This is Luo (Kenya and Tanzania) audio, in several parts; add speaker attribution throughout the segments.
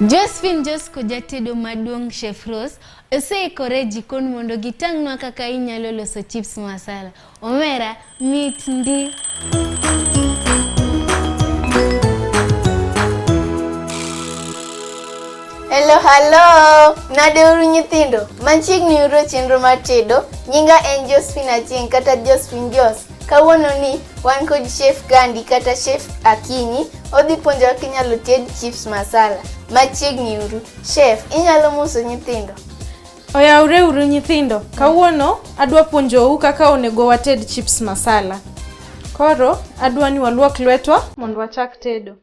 Speaker 1: Josephine Josco jatedo maduong' Chef Rose oseikore e jikon mondo gitang'nwa kaka inyalo loso chips masala. Omera, mit ndi.
Speaker 2: Hello, hello! Nade uru nyithindo? Machiegni uru e chenro mar tedo. Nyinga en Josephine Achieng' kata Josephine Jos. Kawuono ni wan kod Chef Gandhi kata Chef Akinyi. Odhi puonjowa kaka inyalo ted chips masala. Machiegni uru. Chef, inyalo moso nyithindo?
Speaker 3: Oyawre uru nyithindo, kawuono adwa puonjou kaka onego wated chips masala. Koro adwa ni waluok lwetwa mondo wachak tedo.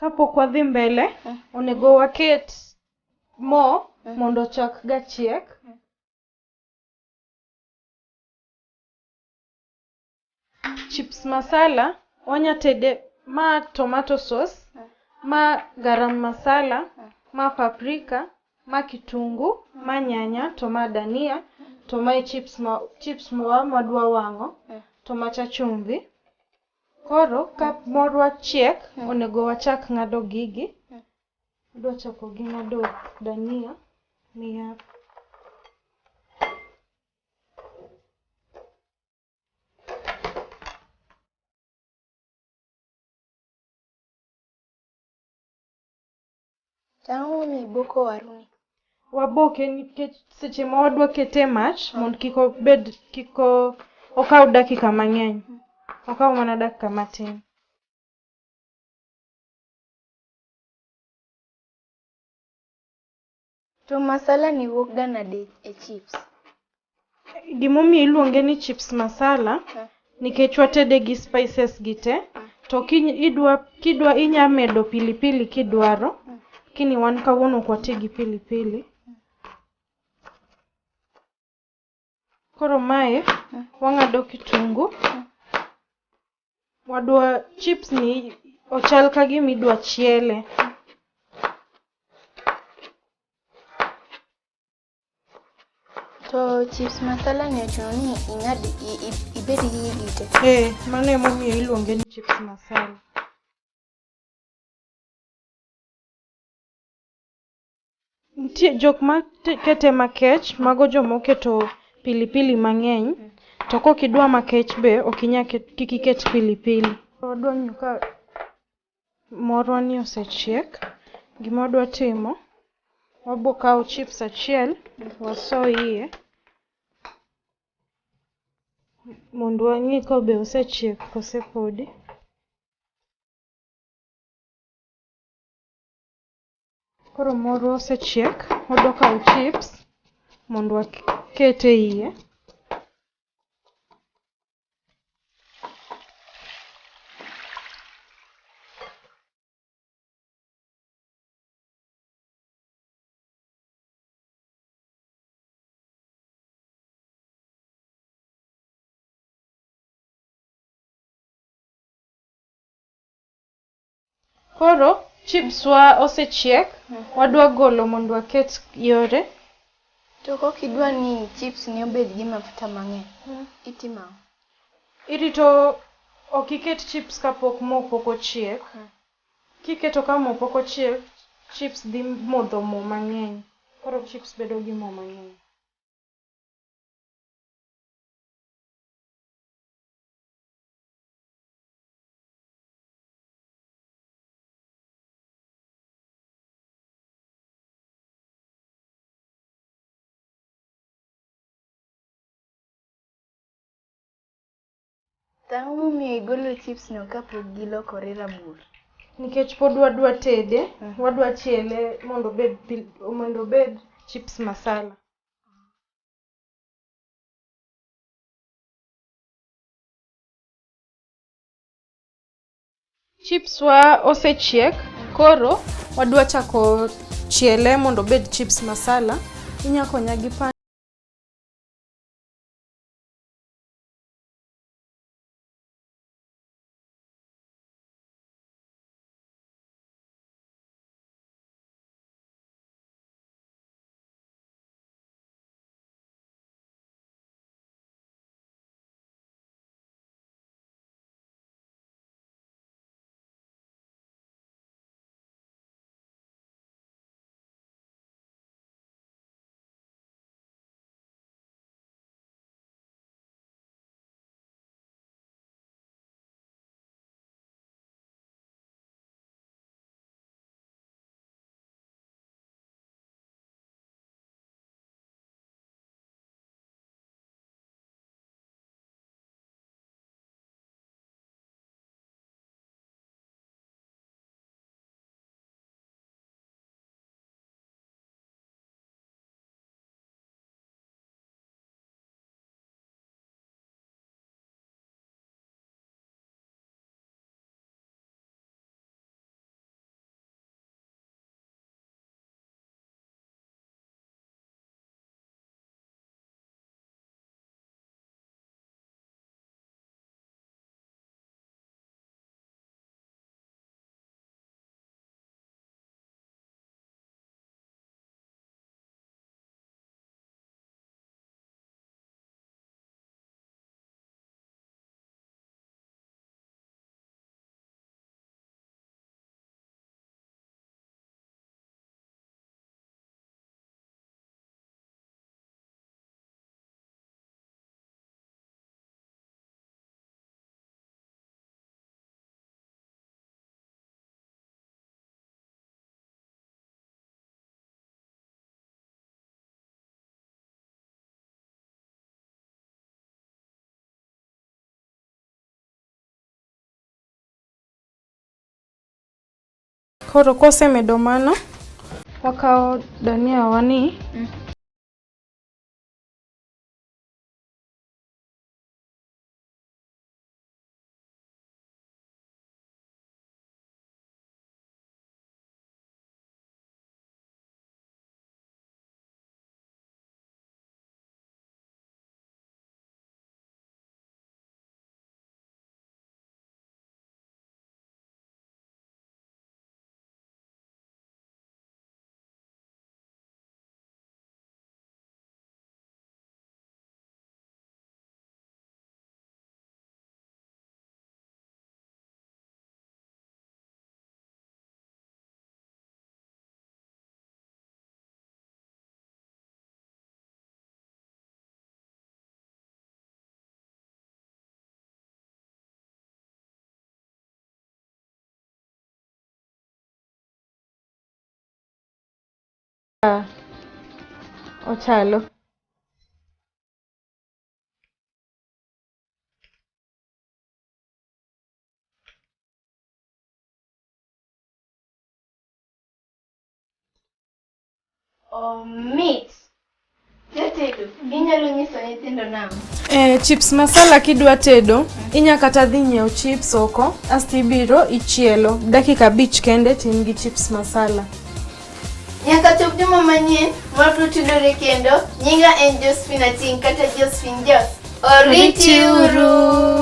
Speaker 3: Kapok wadhi mbele, onego waket mo mondo ochak ga chiek. Chips masala wanya tede ma tomato sauce, ma garam masala, ma paprika, ma kitungu, ma nyanya to ma dania, to mae chips ma chips ma wadwa wang'o, to macha chumvi. Koro ka morwa chiek, onego wachak ng'ado gigi. Adwa chako gi ng'ado dania niya.
Speaker 2: To ang'o momiyo iboko waruni?
Speaker 3: Waboke nikech seche ma wadwa kete e mach mondo kik obed kik okaw dakika mang'eny. Okaw mana dakika matin.
Speaker 2: To masala ni wuok ga nade e chips?
Speaker 3: Gimomiyo iluonge ni chips masala nikech watede gi spices gi te to idwa kidwa inya medo pilipili kidwaro lakini wan kawuono ok wati gi pilipili. Koro mae wang'ado kitungu. Wadwa chips ni ochal ka gima idwa chiele.
Speaker 2: To chips masala ni ochuno ni ing'ad ibed gi gigi te.
Speaker 3: Eh, mano emomiyo iluonge ni chips masala. Nitie jok ma kete makech, mago joma oketo pilipili mang'eny. To kok idwa makech be ok inya kik iket pilipili. Wadwa ng'iyo ka morwa ni osechiek. Gima wadwa timo, wabo kawo chips achiel waso iye mondo wang'i ka be osechiek kose podi. Koro morwa osechiek, wadwa kawo chips mondo waket e iye. Koro chips wa osechiek, wadwa golo mondo waket yore.
Speaker 2: To kok idwa ni chips ni obed gi mafuta mang'eny, itimo ang'o?
Speaker 3: Irito ok iket chips kapok mo pok ochiek. Kiketo ka mo pok ochiek, chips dhi modho mo mang'eny. Koro chips bedo gi mo mang'eny.
Speaker 2: To ang'o momiyo igolo chips no kapok gilokore rabuor?
Speaker 3: Nikech pod wadwa tede, wadwa chiele mondo obed mondo obed chips masala. Chips wa osechiek, koro wadwa chako chiele mondo obed chips masala. Inya konya gi pan. Koro kwasemedo mano, wakawo dania wani ochalo.
Speaker 2: Omit. Jatedo, inyalo nyiso nyithindo nang'o?
Speaker 3: Chips masala kidwa tedo, inya kata dhi nyiewo chips oko, asto ibiro ichielo. Dakika 5 kende to in gi chips masala.
Speaker 2: Nyaka chop juma manyien, wabiro tudore kendo. Nyinga en Josephine Achieng' kata Josephine Jos. Oriti uru!